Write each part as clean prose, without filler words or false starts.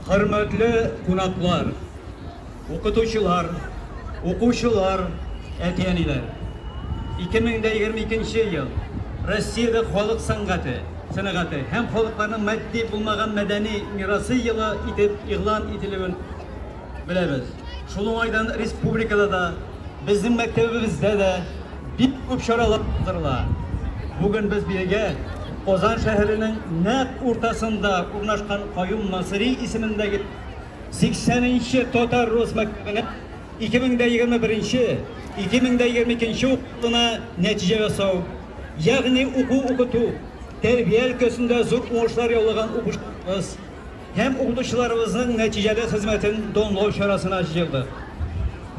Хөрмәтле кунаклар, укытучылар, укучылар, әти-әниләр. 2022 ел Россиядә халык сәнгате, сәнәгате һәм халыкларның матди булмаган мәдәни мирасы елы итеп игълан ителүен беләбез. Шул уңайдан республикада да, безнең мәктәбебездә дә бик күп чаралар уздырыла. Бүген без бирегә Казан шәһәренең нәкъ уртасында урнашкан Каюм Насыйри исемендәге 80 нче татар-рус мәктәбенә 2021-2022 уку елына нәтиҗә ясау, ягъни уку-укыту, тәрбия өлкәсендә зур уңышлар яулаган укучыларыбыз һәм укытучыларыбызның нәтиҗәле хезмәтен данлау чарасына җыелдык.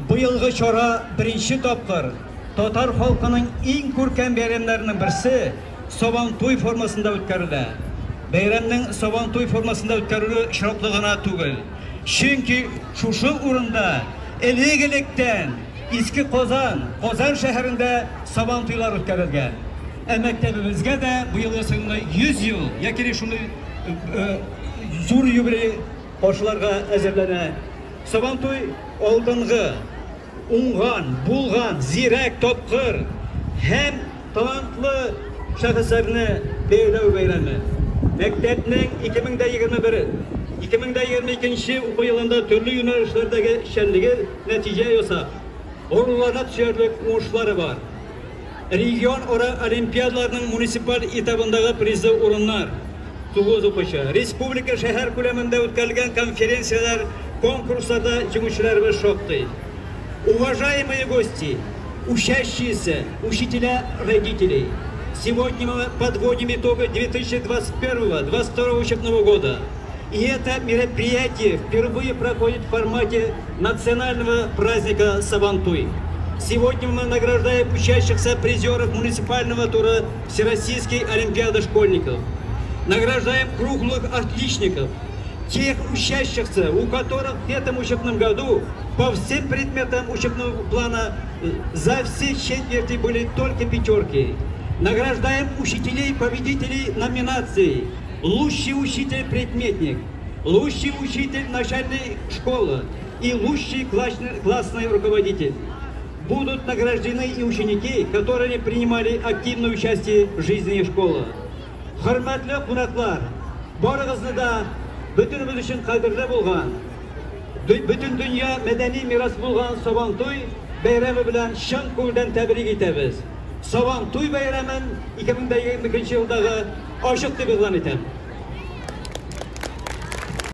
Быелгы чара беренче тапкыр татар халкының иң күркәм бәйрәмнәренең берсе Сабантуй формасында үткәрелә. Бәйрәмнең Сабантуй формасында үткәрелүе очраклы гына түгел. Чөнки шушы урында элек-электән Иске Казан, Казан шәһәрендә Сабантуйлар үткәрелгән. Ә мәктәбебезгә дә быел ясалган 100 ел, яки шундый зур юбилей каршыларга әзерләнә. Сабантуй алдынгы, уңган, булган, зирәк, тапкыр һәм талантлы шәхесләрне бәяләү бәйрәме. Мәктәпнең 2021, 2022 уку елында төрле юнәлешләрдәге эшчәнлеге нәтиҗә ясап, горурлана төшәрлек уңышлары бар. Регионара олимпиадаларның муниципаль этабындагы призлы урыннар, 9 укучы. Республика шәһәр күләмендә үткәрелгән конференцияләр, конкурсларда җиңүчеләребез шактый. Уважаемые гости, учащиеся, учителя, родители, сегодня мы подводим итоги 2021-2022 учебного года. И это мероприятие впервые проходит в формате национального праздника Сабантуй. Сегодня мы награждаем учащихся призеров муниципального тура Всероссийской олимпиады школьников. Награждаем круглых отличников, тех учащихся, у которых в этом учебном году по всем предметам учебного плана за все четверти были только пятерки. Награждаем учителей-победителей номинаций «Лучший учитель-предметник», «Лучший учитель начальной школы» и «Лучший классный руководитель». Будут награждены и ученики, которые принимали активное участие в жизни школы. Хөрмәтле кунаклар, барыгызны да бөтенебез өчен кадерле булган, бөтен дөнья мәдәни мирас булган Сабантуй бәйрәме белән чын күңелдән тәбрик итәбез. Сабантуй бәйрәмен 2022 елдагы ачык дип игълан итәм.